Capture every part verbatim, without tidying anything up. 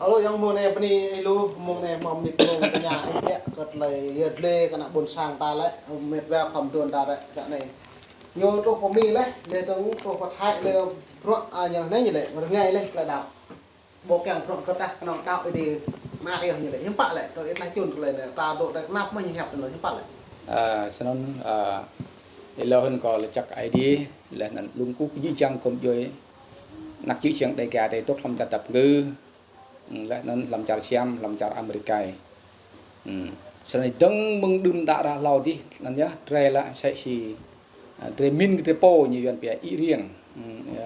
Alo, yang mơ̆ng anai bơni ilu, mơ̆ng anai mơ̆ng anai mơ̆ng tơña ih biă kơ tơlơi yơh dlê kơ ană ƀôn sang ta lĕ, mĕt wa khŏm đuôn ta lĕ, kơ anai. Ñu truh pơ Mi lĕ, lĕ dơ̆ng truh pơ Thái lĕ, bruă, a, ñu anai ñu lĕ, rơngai lĕ, tơlơi đaŏ. Ƀu kiăng bruă kơ tah kơnơ̆ng đaŏ ih dih mă yơh ñu lĕ, hiư̆m pă lĕ, tơlơi tơlơi čun tơlơi anai, ta dŏ tơlơi kơnap mơ̆ ñu hiăp tơlơi, hiư̆m pă lĕ. Ơ, snăn, ơ, ih lŏ hưn kơ lĕ čăk Aê Diê, lĕ anăn lŏm kơ jih jang gum djuai, ană čư̆ čhiăng Dêga dih dŏ hlăm čar dăp ngư, lĕ anăn hlăm čar Siam, hlăm čar Amêrik. Snăn dơ̆ng mơ̆ng đưm đă ră hlâo dih, anăn yơh, drei lĕ msĕ si, a, drei mĭn kơ drei pô ñu Yuăn pia ih riêng. Ơ,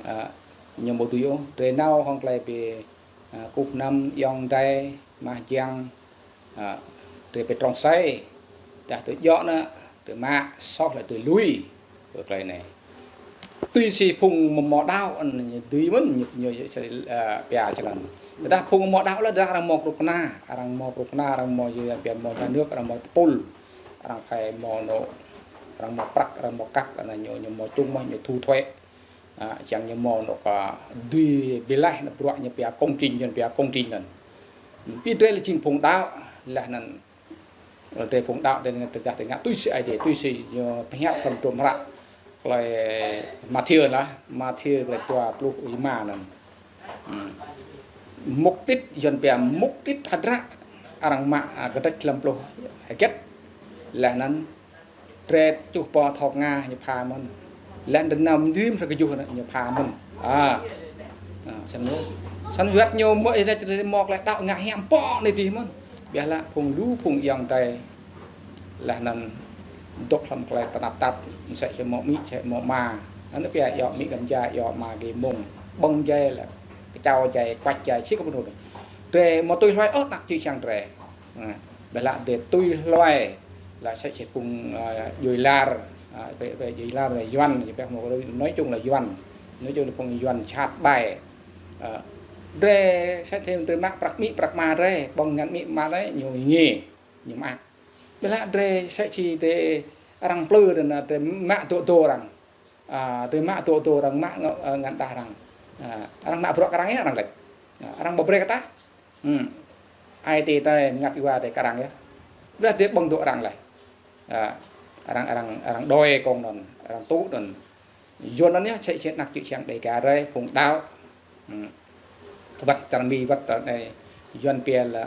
ơ, a, ñu mâo tui ôh, drei nao hŏng tơlơi bi, a, kơkuh năm, ayŏng adơi, mah jiăng, a, drei bi trông say, dah tui djŏ anăn, drei mă, soh lĕ drei lui. Kơ tơlơi anai. Tui si phung mơ̆ mâo đaŏ anăn ñu dưi mơ̆n ñu, ñu, ñu, ơ, pia črăn. Tơdah phung mơ̆ mâo đaŏ lĕ tơdah arăng mâo kơnuk kơna, arăng mâo kơnuk kơna, arăng mâo Yuăn pia mâo nhà nước, arăng mâo tơpul, arăng phải mâo anŏ, arăng mâo prăk, arăng mâo kăk, anăn ñu, ñu mâo čung mơ̆n, ñu thu thuế. A, čang ñu mâo anŏ kơ dưi bi laih anăn bruă ñu pia công trình, Yuăn pia công trình anăn. Bi drei lĕ jing phung đaŏ, lĕ anăn drei phung đaŏ drei tơdah drei ngă tui si Aê Diê, tui si ñu pơhiăp hlăm hrŏm hră. Tơlơi Mathiơ lah, Mathiơ tơlơi dua pluh êma anăn. Mục đích, Yuăn pia mục đích hơdră arăng mă, a, kơdrĕč hlăm pluh hơget. Lĕ anăn drei čuh pô thâo Nga ñu pha mơ̆n. Lĕ anăn nao mơ̆ng rĭm hră kơjuh anăn ñu pha mơ̆n. A. A, snăn ñu. Snăn wơ̆t ñu mơ̆ ih dah črei mâo tơlơi đaŏ ngă hiam pô anai dih mơ̆n. Biă lă phung lu phung ayŏng adơi. Lĕ anăn dŏ hlăm tơlơi tơnap tap, msĕ si mâo amĭ, si mâo ama. Anăn pia yua amĭ găn jai, yua ama gei mông. Ƀơ̆ng jai lĕ, kơčao jai, kuač jai, si kơ mơnuih. Drei mâo tui hluai ôh ană čư̆ čhiăng drei. Biă lă drei tui hluai lĕ msĕ si phung, a, djuai lar, a, pĕ, pĕ djuai lar lĕ Yuăn, ñu pĕ mâo, nói chung là Yuăn. Nói chung là phung Yuăn čhat ƀai. A, drei msĕ si drei mă prăk amĭ, prăk ama drei, ƀơ̆ng ngăn amĭ ama drei, ñu ngă, ñu mă. Biă lă drei msĕ si drei arăng plư drei anăn drei mă dŏ dŏ arăng. A, drei mă dŏ dŏ arăng mă ngă, a, ngăn đah arăng. A, arăng mă bruă kơ arăng yơh arăng laĭ. A, arăng ƀu brơi kơ tah. Hm. Ai tiê tơi mơngăt yua drei kơ arăng yơh. Biă lă drei ƀơ̆ng dŏ arăng lĕ. A, arăng, arăng, arăng đòi kông anăn, arăng tŭ anăn. Yuăn anăn yơh, msĕ si ană čư̆ čhiăng Dêga drei, phung đaŏ. Hm. Wơ̆t čar Mi, wơ̆t čar anai, Yuăn pia lĕ,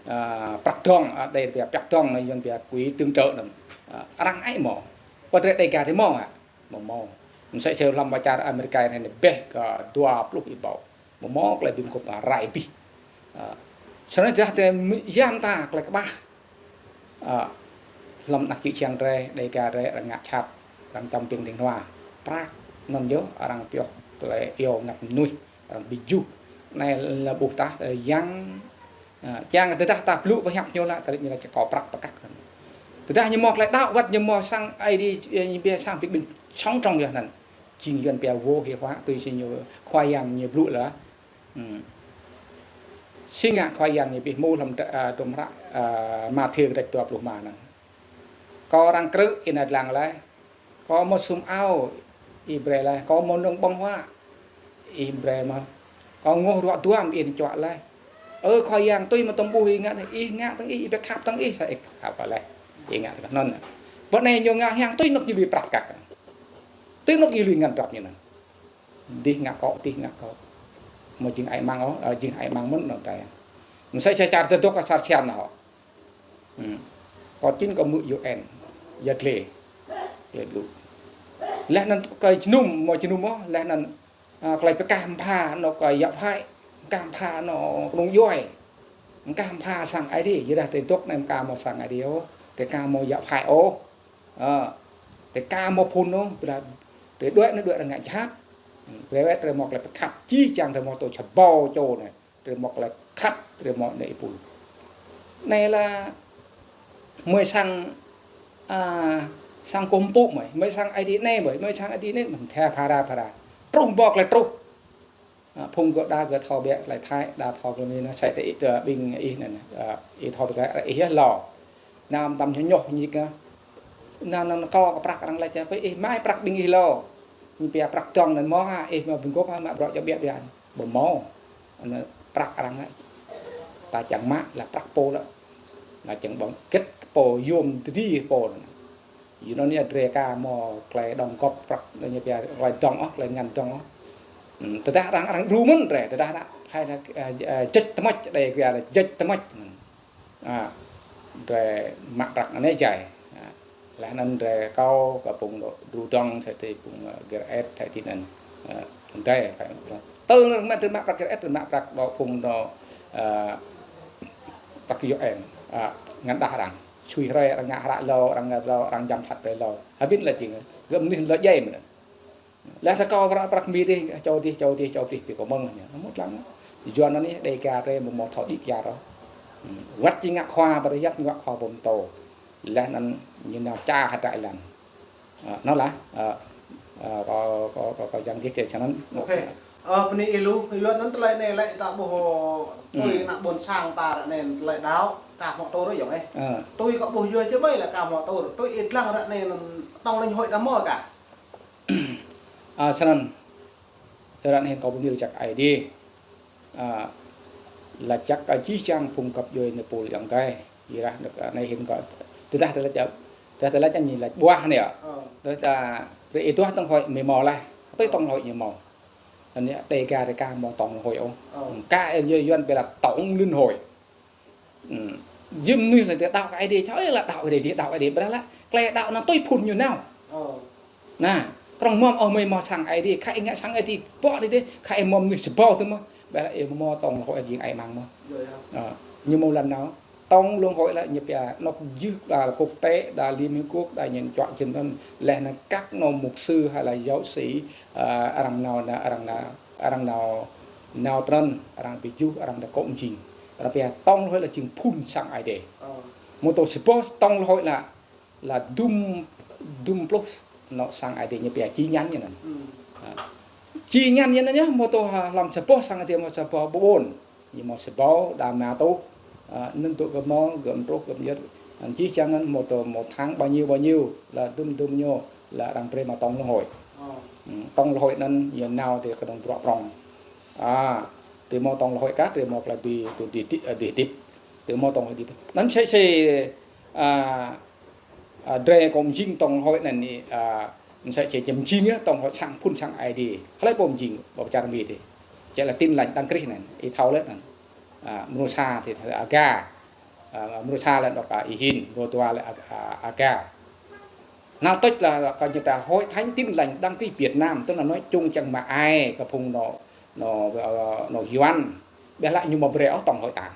a, prăk dŏng, a, drei pia prăk dŏng, anăn Yuăn pia quỹ tương trợ anăn. A, arăng ai mâo. Wơ̆t drei Dêga drei mâo hă? Mâo mâo. Msĕ si hlăm čar Amêrik anai bĕ kơ dua pluh êbâo. Mâo mâo tơlơi bi mguôp rai abih. A, snăn dah drei mĭn yam ta tơlơi kơƀah. A, hlăm ană čư̆ čhiăng drei, Dêga drei, arăng ngă čhat, arăng čăm ƀing ding hnua. Prăk, anăn yơh, arăng pioh tơlơi iâu ngă mơnuih, arăng bi juh. Anai lĕ ƀuh tah, tơlơi yang, a, čang tơdah ta blŭ pơhiăp ñu lă, tơlơi ñu lă čơkâo prăk pơkăk. Tơdah ñu mâo tơlơi đaŏ wơ̆t ñu mâo sang Aê Diê, ñu pia sang ƀing ƀing sŏng trŏng yơh anăn. Jing Yuăn pia vô hi họa, tui si ñu Khua Yang ñu blŭ lĕ. Hm. Si ngă Khua Yang ñu bi hmô hlăm, a, hrŏm hră, a, Mathiơ kơdrĕč dua pluh êma anăn. Kâo arăng krư̆ ih nao dlăng laih. Kâo mâo sum ao ih brơi laih. Kâo mâo nông ƀơ̆ng huă ih brơi mơ̆n. Kâo ngŏ ruă duam ih čuă laih. Ơ Khua Yang, tui mơ̆ tơm ƀuh ih ngă tơ̆ng ih, ngă tơ̆ng ih, ih bi khăp tơ̆ng ih, sa ih khăp laih. Ih ngă tơ̆ng anăn. Ƀơi anai ñu ngă hiăng tui anŏ ñu lui prăk kăk. Tui anŏ ñu lui ngăn drăp ñu anăn. Dih ngă kâo, dih ngă kâo. Mâo jing ai mang ôh, ơ, jing ai mang mơ̆n anŏ tơi. Msĕ si čar tơdŏ kơ čar Siam anăn hŏ. Hm. Kâo čin kâo mơ̆ U N. Yơh dlê. Yơh dlŭ. Leh anăn tơlơi jơnum, mâo jơnum ôh, leh anăn, a, tơlơi pơkah mpha anŏ kơ yap hai, pơkah mpha anŏ kơnung djuai. Pơkah mpha sang Aê Diê, yơh dah tơdŏ anai pơkah mâo sang Aê Diê ôh, pơkah mâo yap hai ôh. A, tơkah mâo phŭn ôh, ƀiădah drei đuaĭ anai đuaĭ arăng ngă jhat. Hm, drei wơ̆t drei mâo tơlơi pơkhăp, jih jang drei mâo tơlơi čơbâo čô anai. Drei mâo tơlơi khăp, drei mâo anai ih pul. Anai lĕ mơi sang, a, sang kơkuh pơpŭ mơi, mơi sang Aê Diê anai mơi, mơi sang Aê Diê anai mơi, thâo phara phara. Truh mâo tơlơi truh. A, phung gơ̆ đa gơ̆ thâo biă tơlơi Thái, đa thâo tơlơi Mi anăn, sa tơ ih, tơ ƀing ih anăn, a, ih thâo tơlơi ih yơh lŏ. Anăm tăm hñŏh ñik ah. Anăn, anăn kâo kơ prăk arăng laĭ ča, pơ ih mă prăk ƀing ih lŏ. Ñu pia prăk dŏng anăn mâo hă, ih mâo bi mguôp hă, mă bruă čô biă biă. Ƀu mâo. Anăn prăk arăng laĭ. čang mă lah prăk pô lah. Lah čang ƀơ̆ng gĕt pô yôm tơdi pô. Yua anŭn yơh drơi ka mơ̆ tơlơi đóng góp prăk ñu pia tơlơi dŏng ôh, tơlơi ngăn dŏng ôh. Hm, tơdah arăng, arăng đru mơ̆n drơi, tơdah arăng, hai lah, ơ, ơ, jĕč tơmăč, đe kơ arăng jĕč tơmăč. Hm. A, drơi mă prăk anai jai. A, lah anŭn drơi kâo kơ phung dŏ đru dŏng, sa tơ phung, ơ, gơret, sa tơ anŭn. Ơ, drơi, phải. Tơl mă, tơl mă prăk gơret, tơl mă prăk dŏ phung dŏ, ơ, prăk U N. A, ngăn đah arăng. Sui hrơi arăng ngă hră lâo, arăng ngă lâo, arăng jăm sat hrơi lâo. Hơbĭt lah jing, gơ̆ mơnuih lơ djai mơ̆n. Lah ta kâo prăk, prăk mi dih, čô dih, čô dih, čô dih, pi kâo mơ̆ng ñu. Mŭt lăng. Yua anŭn yơh, Dega drơi mơ̆ mơ̆ thâo đĭ kyar ôh. Hm. Wăt či ngă khua pơrơyăt, ngă khua pơm tô. Lah anŭn ñu nao ča hơdră lăng. Ơ, anŭn lah, ơ, ơ, kâo, kâo, kâo, kâo jang gih kơ čang anŭn. Ok. Ơ, bơni ih lu, yua anŭn tơlơi anai lĕ ta ƀuh, ơ, tui ană ƀôn sang ta ră anai tơlơi đaŏ, ka hmâo tơl ră yơh, ơ. Tui kâo ƀuh yua či ƀai lah ka hmâo tơl, tui ih lăng ră anai tong lĕnh hơi đah mơ̆ ka. A, snăn, tơră anai hĭn kâo pơmĭn čăk Aê Diê. A, lač čăk kơ jih jang phung găp djuai nơpul ayŏng adơi. Yua anŭn, a, anai hĭn kâo, tơdah tơlơi čăk, tơdah tơlơi čăk ñu lač ƀuah anai yơh. Ơ. Tơdah ta, brơi ih duah tong hơi mơ̆ mâo lah. Tui tong hơi ñu mâo. Anai Dega drơi ka mâo tong hơi ôh. Ơ. Ka yua, yua anŭn pia lah tong lĕnh hơi. Hm. Yua mơnuih lah đaŏ kơ Aê Diê, čoi lah đaŏ kơ Aê Diê, đaŏ kơ Aê Diê, ƀiădah lah tơlơi đaŏ anŭn tui phŭn ñu nao. Ơ. Anai, krŏng mơ̆m ôh mơi mâo sang Aê Diê, khă ih ngă sang Aê Diê, ƀô̆ dih dih, khă ih mâo mơnuih sơbâo tơ mơ̆, ƀiădah ih mâo tong lĕnh hơi jing ai mang mơ̆. Yơh, yơh. Ơ, ñu mâo lăn nao. Tong lĕnh hơi lah ñu pia, anŏ jưh đa quốc tế, đa Liên Hiệp Quốc, đa ñu čuă jing anŭn, leh anŭn kăk anŏ mục sư hay là giáo sĩ, ơ, arăng nao, na, arăng nao, arăng nao, nao trơn, arăng ƀu juh, arăng ta kŏ mjing. Arăng pia tong lĕnh hơi lah jing phŭn sang Aê Diê. Ơ. Mơ̆ tô sơbâo tong lĕnh hơi lah, lah dŭm, dŭm pluh anŏ sang Aê Diê ñu pia či ñăn ñu anŭn. Hm. Ha. Či ñăn ñu anŭn yơh, mơ̆ tô ha, hlăm sơbâo sang Aê Diê mâo sơbâo ƀôn. Ñu mâo sơbâo, đa ma tuh. A, anŭn tŭ gơ̆ mâo, gơ̆ mtrŭh, gơ̆ mjơ̆t. Anŭn či čang anŭn mơ̆ tô mâo tháng bao nhiêu bao nhiêu, lah dŭm dŭm ñu, lah arăng brơi mă tong lĕnh hơi. Ơ. Hm, tong lĕnh hơi anŭn, ñu nao tơ kơnơ̆ng bruă prŏng. A, tơ mâo tong lĕnh hơi kah, tơ mâo tơlơi dưi, tơ dưi ti-, ơ, dưi hơdip. Tơ mâo tong lĕnh hơi dưi hơdip. Anŭn sĕ sĕ, a, a, drơi kâo mjing tong lĕnh hơi anŭn, a, mơsĕ či čem mjing yơh, tong lĕnh hơi sang phŭn sang Aê Diê. Hlơi pô mjing, ƀu pơčar mi dih. Či lah Tin Lành Đấng Christ anŭn, ih thâo lĕ anŭn. A, mrô sa tơ, tơ Aga. A, mrô sa lĕ dŏ kơ Y-Hin, mrô dua lĕ A-, A-, Aga. Anŭn tơl lah kơ ñu ta Hội Thánh Tin Lành Đấng Christ Việt Nam, tơl anŭn nói chung čang mă ai kơ phung anŏ, anŏ, ơ, anŏ Yuan. Ƀiădah ñu mâo brơi ôh tong hơi ta.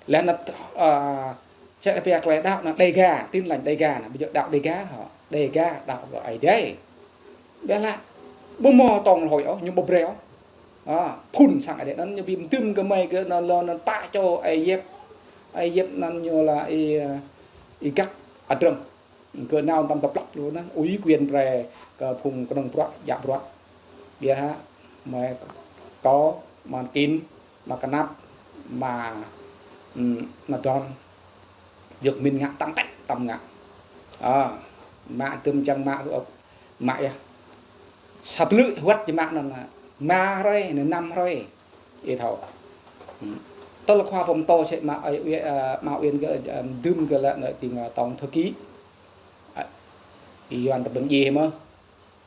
Leh anŭn, ơ, čĕ pia tơlơi đaŏ anŭn Dega, Tin Lành Dega anŭn, ƀu djơ̆ đaŏ Dega hŏ, Dega đaŏ kơ Aê Diê. Ƀiădah ƀu mâo tong lĕnh hơi ôh, ñu ƀu brơi ôh. A, phŭn sang Aê Diê anŭn ñu ƀu mơdưm kơ mơi kơ anŭn lŏn anŭn pă čô Ai Cập, Ai Cập anŭn ñu lah ih, ơ, ih găk adrŏng. Gơ̆ nao tơm tơplăk lu anŭn, ủy quyền brơi kơ phung kơnơ̆ng bruă, djă bruă. Ƀiădah mơi kâo, mă kin, mă kơnăp, mă, hm, mă don. Yua kơ min ngă tăng tĕt tăm ngă. A, mă tơm čang mă, ơ, mă yơh. Sa blư̆ wăt či mă anŭn, a, ma hrơi, anŭn năm hrơi. Ih thâo. Hm. Tơl khua pơm tô sĕ mă, ơ, ơ, mă Uyên gơ̆, ơ, dŭm gơ̆ lĕ anŭn jing, ơ, tổng thư ký. A, Yuan tơ ƀing djai mơ̆.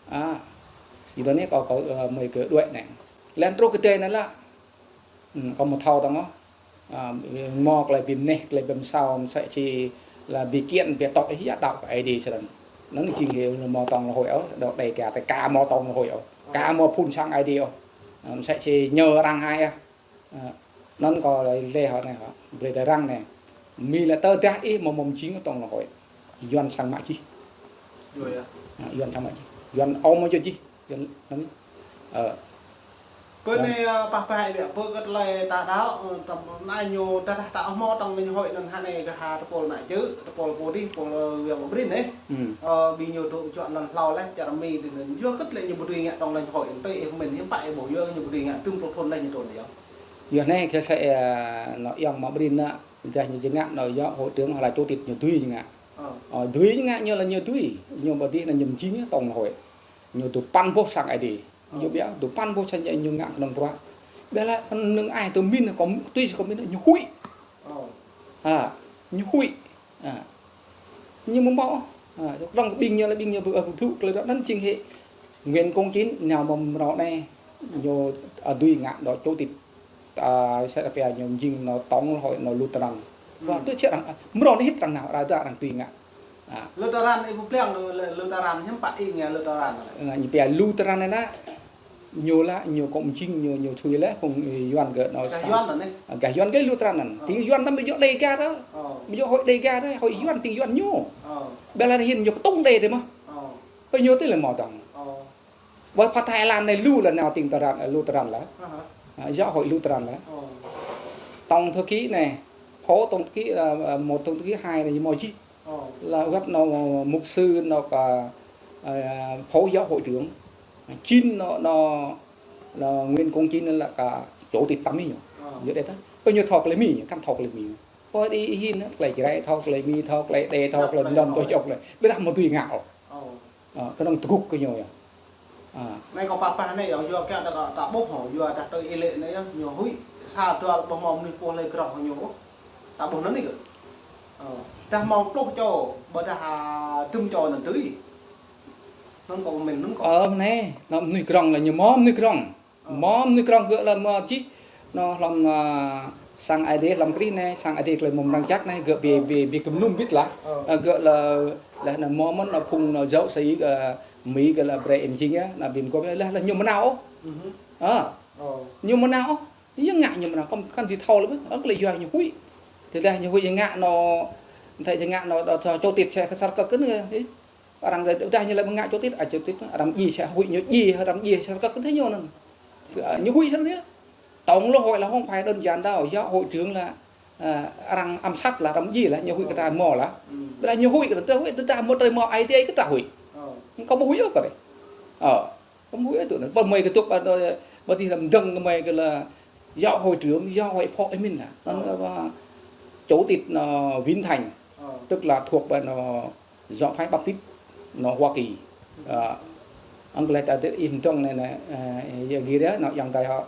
A, yua anŭn kâo, kâo, ơ, mơi gơ̆ đuaĭ anai. Leh truh kơ tơ anŭn lah. Hm, kâo mơ̆ thâo tong ôh. A, mâo tơlơi ƀing anai, tơlơi ƀing mơsao, mơsĕ či lah ƀing kian ƀing tŏ ih yua đaŏ kơ Aê Diê sơrăng. Anŭn jing hyu mâo tong lĕnh hơi ôh, dŏ Dega ta ka mâo tong lĕnh hơi ôh. Ka mâo phŭn sang Aê Diê ôh. A, mơsĕ či ñu arăng hai ah. A, anŭn kâo lĕ lĕ hŏ anai hŏ. Brơi tơ arăng anai. Mi lah tơdah ih mâo mơ̆ mjing tong lĕnh hơi. Yuan sang mă jih. Yơh, yơh. A, Yuan sang mă jih. Yuan ôm mơ̆ yơh jih. Yuan anŭn. Ơ. Pơ anai, ơ, pah pah ih biă pơ kơ tơlơi ta đaŏ, ơ, tơm anai ñu tơdah ta ƀu mâo tong lĕnh hơi anŭn hă anai kơ ha tơpul ană čư̆, tơpul pô dih, tơpul, ơ, Yuan Mă Brin anai. Hm. Ơ, ƀing ñu dŏ čuă anŭn hlâo leh, čar Mi dih anŭn. Yua hơget lĕ ñu ƀu dưi ngă tong lĕnh hơi, tui ih pơmĭn hiư̆m pă ih ƀuh yua ñu ƀu dưi ngă, tơm pluh thŭn leh ñu trŭn yơh. Yua anai kơ sĕ, ơ, anŏ Yuan Mă Brin anŭn, dah ñu či ngă anŏ yua hội trưởng hay là chủ tịch ñu dưi ñu ngă. Ơ. Ơ, dưi ñu ngă, ñu lah ñu dưi, ñu ƀu dưi anŭn ñu mjing tong lĕnh hơi. Ñu dŏ păn boh sang Aê Diê. Ñu biă, dŏ păn boh sang Aê Diê ñu ngă kơnơ̆ng bruă. Ƀiădah kơnơ̆ng ai tơ min kơ, tui kơ min ñu huĭ. Ha, ñu huĭ. Ha. Ñu mơ̆ mơ̆. Ha, rŏng ƀing ñu lĕ ƀing ñu ƀu, ƀu blŭ tơlơi anŭn jing hĭ. Nguyễn Công Chín nao mơ̆ mrâo anai. Ñu, a, dưi ngă dŏ chủ tịch. A, sẽ là bây giờ ñu jing nao tổng hội nao Lutheran. Và tôi sẽ rằng, a, mrâo anai hĭt arăng nao, arăng, arăng dưi ngă. Ha. Lutheran, ih ƀu pliăng Lutheran, hiư̆m pă ih ngă Lutheran. Ngă ñu pia Lutheran anai nă. Ñu lă, ñu kông jing, ñu, ñu sui lĕ, kông, ơ, Yuan gơ̆ nao. Gah Yuan anŭn. Gah Yuan gơ̆ Lutheran anŭn. Ơ. Tĭng Yuan tăm ƀu djơ̆ Đêga ră. Ơ. Ƀu djơ̆ hội Đêga ră, hội Yuan tĭng Yuan ñu. Ơ. Bơ lă hin ñu kơtŭng đê tơ mơ̆. Ơ. Hơi ñu tơ lĕ mơ̆ tong. Ơ. Ƀơi pha Thái Lan anai lu lă nao tĭng Lutheran, Lutheran lă. Aha. À, giáo hội Lutheran lă. Ơ. Tổng thư ký anai, phó tổng thư ký, à, à, một tổng thư ký, hai anai mơ̆ jih. Ơ. Lă wơ̆t nao mục sư nao kơ, ơ, phó giáo hội trưởng. Chín nao, nao, nao Nguyễn Công Chín lă kơ chủ tịch tăm ñu. Ơ. Yua đe ta. Pơ ñu thâo tơlơi Mi, kăn thâo tơlơi Mi. Pơ đi hin, tơlơi Jrai thâo tơlơi Mi, thâo tơlơi Đê, thâo tơlơi Mơnam, thâo jŏk tơlơi. Ƀiădah mơ̆ dưi ngă ôh. Ơ. Ơ, kơnơ̆ng tơgŭk kơ ñu yơh. Ơ. Anai kâo pơpă anai yơh, yua kiăng ta, ta ƀuh hŏ, yua dah tui ih lĕ anai yơh, ñu huĭ, sa dua ƀuh mơ̆ mơnuih pô hlơi krŏng hŏ ñu. Ta ƀuh anŭn anai kơ. Ơ, dah mơ̆ng pluh čô, ƀôdah, a, dŭm čô anŭn dưi. Anŭn kâo mĭn, anŭn kâo. Ơ, anai, anŭn mơnuih krŏng lă ñu mơ̆ mơnuih krŏng. Ơ. Mơ̆ mơnuih krŏng gơ̆ lă mơ̆ jih. Anŭn hlăm, a, sang Ơi Adai, hlăm Krist anai, sang Ơi Adai tơlơi mơ̆ng mrang jăk anai, gơ̆ ƀu, ơ, ƀu, ƀu kơmlŭm wĭt lah. Ơ. Ơ, gơ̆ lă, lă anŭn mơ̆ mơ̆n, anŭn phung anŭn giáo sĩ, ơ, Mi gơ̆ lă brơi im jing yơh, anŭn ƀing gơ̆ lă, lă ñu mơnao ôh. Mhm. Ơ. Ơ. Ñu mơnao ôh. Yua ngă ñu mơnao, kâo kăn dưi thâo lĕ ƀĕ, ơ, kơ lĕ yua ñu huĭ. Tơdah ñu huĭ ñu ngă anŭn, thâo ñu ngă anŭn, đa thâo chủ tịch sẽ kơ sar kơ kơ anŭn, ih. Arăng tơdah ñu lĕ mơ̆ ngă chủ tịch, a, chủ tịch, arăng djai sẽ huĭ ñu djai, arăng djai sar kơ kơ tơ ñu anŭn. Ơ, ñu huĭ sar anŭn yơh. Tổng hội là không phải đơn giản đâu, giáo hội trưởng là, à, arăng ám sát là arăng djai là ñu huĭ kơ ta mơ̆ lah. Ƀiădah ñu huĭ kơ ta huĭ, tơdah mơ̆ tơlơi mơ̆ ai tiê kơ ta huĭ. Ơ. Kâo ƀu huĭ ôh kơ anai. Ơ. Kâo ƀu huĭ tui anŭn. Pơ mơi kơtŭk, ơ, ƀơi tih lăm dơ̆ng kơ mơi kơ lă giáo hội trưởng, giáo hội phó admin lah. Anŭn, ơ, chủ tịch anŭn Vĩnh Thành, ơ, tức là thuộc về anŭn giáo phái Baptist anŭn Hoa Kỳ. Ơ, anŭn kơ lĕ ta tơ ih mơdơ̆ng anai, anai, ơ, yua gir yơh, anŭn yang tai hŏ.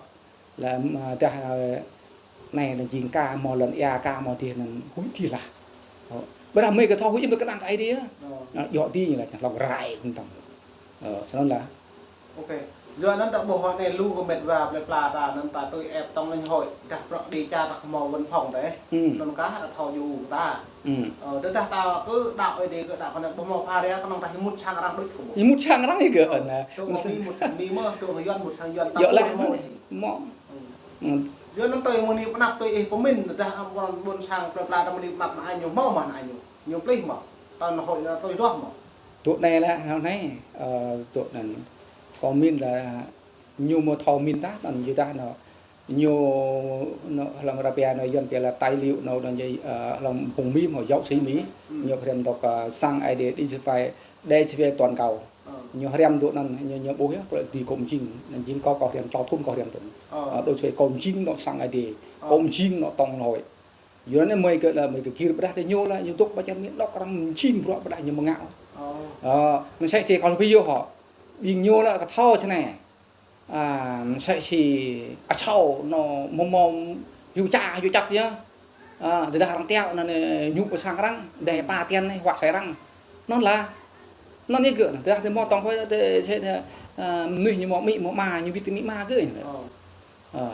Lă, ơ, dah, ơ, anai anŭn jing ka mơ̆ lŏn ia ka mơ̆ tih anŭn huĭ tih lah. Ơ, ƀiădah mơi kơ thâo huĭ mơi kơnang kơ Ơi Adai. Ơ. Anŭn djơ̆ tih ñu lă, hlŏng rai mơ̆n tong. Ơ, snăn lah. Ôkê. Yua anŭn ta ƀuh hŏ anai lu kơ met wa plơi pla ta anŭn ta tui ĕp tong lĕ hội dah prŏk đi čar ta kơ mơ̆ văn phòng tơ. Hm. Anŭn kah ta thâo yua ta. Hm. Ơ, tơdah ta kơ đaŏ Ơi Adai kơ đaŏ kơ anai ƀuh mơ̆ pha ria kơnơ̆ng ta hmư̆ sang arăng đôč kơ mơ̆. Hmư̆ sang arăng ih gơ̆. Ơ, anŭn. Tơ Mi mŭt sang Mi mơ̆, tơ Yuan mŭt sang Yuan, ta yơh lah, ƀuh mơ̆. Mơ̆. Hm. Yua anŭn tui mơ̆ anai pơnăp tui ih pơmĭn, tơdah amăng ƀôn sang plơi pla ta mơ̆ anai pơnăp anai ñu mơ̆ mơ̆ anai ñu. Ñu plih mơ̆. Ta anŭn hội anŭn tui duah mơ̆. Tui anai lah, anŭn anai, ơ, tui anŭn. Kâo mĭn lah ñu mơ̆ thâo mĭn tah, anŭn yua dah anŭn. Ñu, anŭn, hlăm ră pia anŭn Yuan pia là tài liệu anŭn, anŭn, ơ, hlăm phung Mi mơ̆ giáo sĩ Mi. Hm. Ñu pơhrăm dŏ kơ sang Ơi Adai đi phai, đi phai toàn cầu. Ơ. Ñu hrăm dŏ anŭn, ñu, ñu ƀuh yơh, kơ lĕ tui kông jing, anŭn jing kâo, kâo hrăm, čô thŭn kâo hrăm tŭ. Ơ. Ơ, dŏ sui kông jing anŭn sang Ơi Adai, ơ, kông jing anŭn tổng hội. Yua anŭn mơi kơ lă, mơi kơ gir ƀiădah tơ ñu lă, ñu dŏ ƀơi čar Mi, dŏ arăng jing bruă ƀiădah ñu mơ̆ ngă. Ơ. Ơ, anŭn sĕ sĕ kâo ƀu yua hŏ. Ƀing ñu lă kơ thâo čơ anai. À, msĕ si asâo anŭn mơ̆ mơ̆ hyu ča hyu čăt yơh. À, tơdah arăng tiăo anŭn, ơ, ñu pơ sang arăng, đe pa tian anai, huă sai arăng. Anŭn lah. Anŭn yơh gơ̆, tơdah tơ mơ̆ tong hơi, tơ, tơ, tơ, à, mơnuih ñu mơ̆ amĭ, mơ̆ ama, ñu ƀu tơ amĭ ama gơ̆. Ơ. Ơ.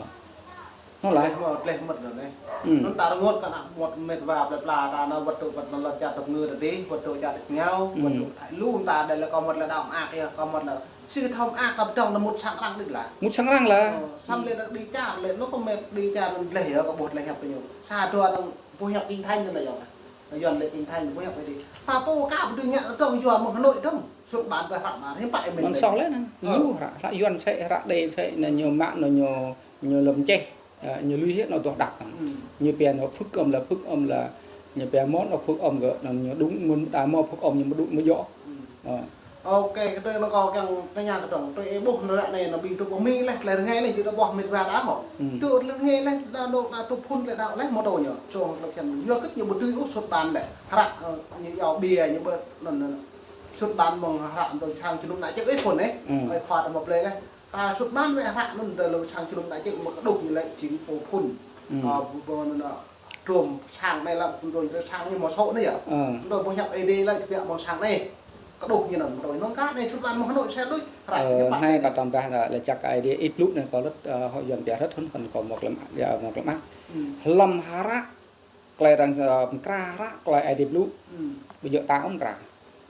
Anŭn lah. Gleh mơ̆, gleh mơ̆t anŭn anai. Hm. Anŭn ta rơngot kơ ană mơ̆ met wa plơi pla ta anŭn wơ̆t tŭ wơ̆t anŭn lŏn čar tơpơngư ta dih, wơ̆t tŭ čar tơpơngao, wơ̆t tŭ Thái lu ta đe lĕ kâo mơ̆t lĕ đaŏ mơak yơh, kâo mơ̆t lĕ. Sĭt thâo mơak ta pơdơ̆ng anŭn mŭt sang arăng đĭ lah. Mŭt sang arăng lah. Ơ, samơ̆ lĕ đĭ čar lĕ, anŭn kâo met đĭ čar anŭn gleh yơh, kâo ƀuh gleh hiăp ñu. Sa dua anŭn ƀuh hiăp Kinh Thánh anŭn lah yơh. Yuan lĕ Kinh Thánh ƀuh hiăp đĭ. Ta pô ka ƀu dưi ngă tơdrong Yuan mơ̆ng Hà Nội dơ̆ng. Xuất bản ta hră mă, hiư̆m pă ih mĭn. Anŭn soh lĕ anŭn. Ơ. Lu hră, hră Yuan sĕ, hră Đê sĕ, anŭn ñu mă, anŭn ñu, ñu lŏm čeh. Ơ, ñu lui hĭ anŭn duah đăp. Hm. Ñu pia anŭn phúc âm là phúc âm là, ñu pia mơ̆n anŭn phúc âm gơ̆, anŭn ñu đúng mơ̆n đa mơ̆ phúc âm ñu mơ̆ đúng mơ̆ djơ̆. Hm. Ơ. Ôkê, kơ tui anŭn kâo kiăng tơña kơ tong, tui ih ƀuh anŭn ră anai anŭn ƀing tŭ pơ Mi leh, tơlơi rơngai leh, či ta ƀuh met wa ta hŏ. Hm. Tui tơlơi rơngai leh, đa đô, đa tŭ phŭn leh đaŏ leh mơ̆ tơ ñu, čong leh kiăng. Yua kơ ñu ƀu dưi ôh xuất bản leh. Hră, ơ, ñu yua bia, ñu ƀu, anŭn, anŭn. Xuất bản mơ̆ng hră anŭn sang jơnum ană čư̆ ih phŭn ih. Hm. Ơi khua ta mă plei leh. Ta xuất bản wơ̆t hră anŭn tơ lŏn sang jơnum ană čư̆ mơ̆ kơ đôč ñu lĕ jing pô phŭn. Hm. Ơ, pô, pô, anŭn, anŭn. Trôm sang anai lĕ, pơdrôi tơ sang ñu mơ̆ sŏ anai yơh. Ơ. Pơdrôi boh hiăp Ơi Adai lĕ kơbiă mơ̆ng sang anai. Kơđuh ñu anŭn, pơdrôi nŏng kah anai, sut ƀan mơ̆ng Hà Nội sĕ đôč. Hră Ơ, ñu pă anai anai. Kâo tơm dah lĕ čăk Ơi Adai ih blŭ anai kâo rơ̆t, ơ, hŏ Yuan pia rơ̆t hŭn, hŭn kâo mơ̆ klăm, ya, mơ̆ klăm ah. Hmm. Hlăm hră, tơlơi arăng, ơ, mơkra hră, tơlơi Ơi Adai blŭ. Hmm. Ƀu djơ̆ ta ôh mơkra.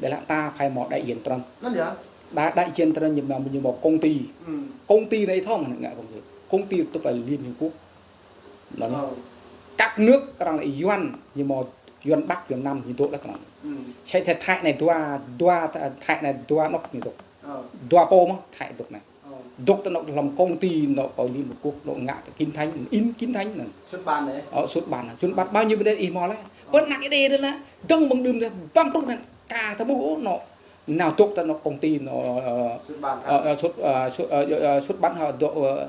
Ƀiădah ta phải mơ̆ đại diện trơn. Anŭn yơh. Đại, đại diện trơn ñu mơ̆, ñu mơ̆ công ty. Hmm. Công ty anai ih thâo mơ̆ ngă công ty. Công ty tức là Liên Hiệp Quốc. Anŭn. Ơ. Các nước arăng lĕ Yuan, ñu mơ̆ Yuan Bắc, Yuan Nam, ñu dŏ lĕ kơ anŭn. Hmm. Sĕ Thái, Thái anai dua, dua, Thái anai dua anŏk ñu dŏ. Ơ. Dua pô mơ̆, Thái dŏ anai. Ơ. Dŏ tơ anŏ hlăm công ty anŏ kơ Liên Hợp Quốc, anŏ ngă tơ kinh thánh, in kinh thánh anŭn. Xuất bản đấy. Ơ, xuất bản anŭn. Xuất bản bao nhiêu vấn đề ih mơ̆ lĕ. Ơ. Bơ̆t anăk Ơi Adai dơ̆ lĕ, dơ̆ng mơ̆ng đưm dơ̆, băng truh anŭn, ka tơƀuh ôh anŏ. Nao dŏ tơ anŏ công ty anŏ, ơ, Xuất bản ơ, hả? Ơ, xuất, ơ, xuất, ơ, ơ, xuất bản hă dŏ, ơ,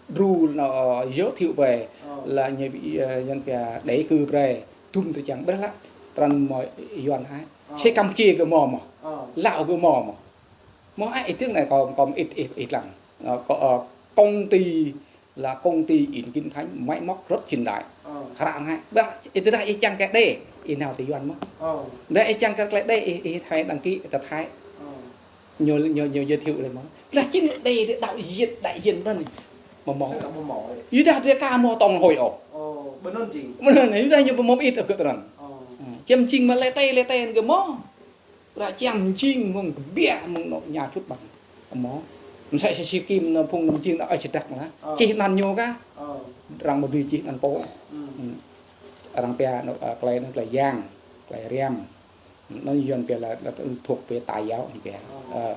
đru anŏ, ơ, giới thiệu về Ơ. Là ñu, ơ, Yuan pia đế cử brơi, dŭm tơ čang brơi lă, trăn mơ̆ Yuan hă. Ơ. Sĕ Campuchia gơ̆ mơ̆ mơ̆. Ơ. Lào gơ̆ mơ̆ mơ̆. Mơ̆ ai ih tiếng anai kâo, kâo mơ̆ ih, ih, ih lăng. Ơ, kâo, ơ, công ty là công ty in kinh thánh, máy móc rất hiện đại. Ơ. Hră ngă. Ƀiădah, ih tơdah ih čang kơ đe, ih nao tơ Yuan mơ̆. Ơ. Dah ih čang kơ klei đe, ih, ih phải đăng ký tơ Thái. Ơ. Ñu, ñu, ñu giới thiệu lĕ mơ̆. Lah chính đe đe đạo diện, đại diện anŭn. Mơ̆ mơ̆. Sĕ ka mơ̆ mơ̆. Ih dah đe ka mơ̆ tông hội ôh. Ơ, ƀơi anŭn jing. Ƀơi anŭn, ih dah ñu mơ̆ mơ̆ ih tơ gơ̆ tơ anŭn. Ơ. Hmm. Čem jing mơ̆ lĕ tê, lĕ tê gơ̆ mơ̆. Ră čem jing mơ̆ng kơbiă mơ̆ng anŏ nhà xuất bản. Mơ̆. Mơ̆ sĕ sĕ si kim anŏ phung anŏ jing anŏ ơi čơdăk lah. Ơ. Čih anăn ñu kah. Ơ. Arăng mơ̆ dưi čih anăn pô. Hmm. Hmm. Arăng pia anŏ, ơ, klei anŭn klei yang, klei riam. Anŭn Yuan pia là, là thuộc về tà giáo anŭn pia. Ơ. Ơ.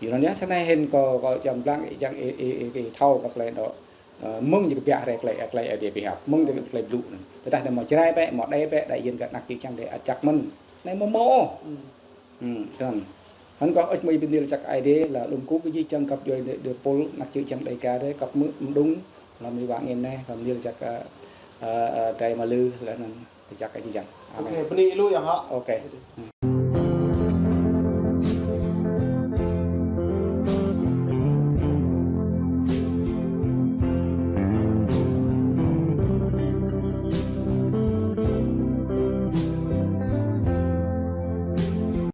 Yuan anŭn yơh, sơnai hĭn kâo, kâo čăm blang, ih čang ih, ih, ih, ih thâo kơ klei anŏ. Ơ, mơ̆ng ñu kơbiă hrơi klei, klei Ơi Adai pơhiăp, mơ̆ng ñu klei blŭ anŭn. Tơdah anai mơ̆ Jrai bĕ, mơ̆ đe bĕ, đại diện kơ anăk čư̆ čang đe ăt čăk mơ̆n. Anai mơ̆ mơ̆ ôh. Hmm. Hmm, sơnăn. Hăng kâo ơi mơi bơni lĕ čăk Ơi Adai, là lŭm kŭ kơ jih jang găp djuai đe, đe pôl anăk čư̆ čang đe ka đe, găp mơ̆ mơđung, lăm ri wă angin anai, kâo bơni lĕ čăk, ơ, ơ, ơ, Dai Mă Lư, lĕ anŭn, čăk Ơi Adai jih jang. Amen. Ok, bơni lu yang hă. Ok. Hmm.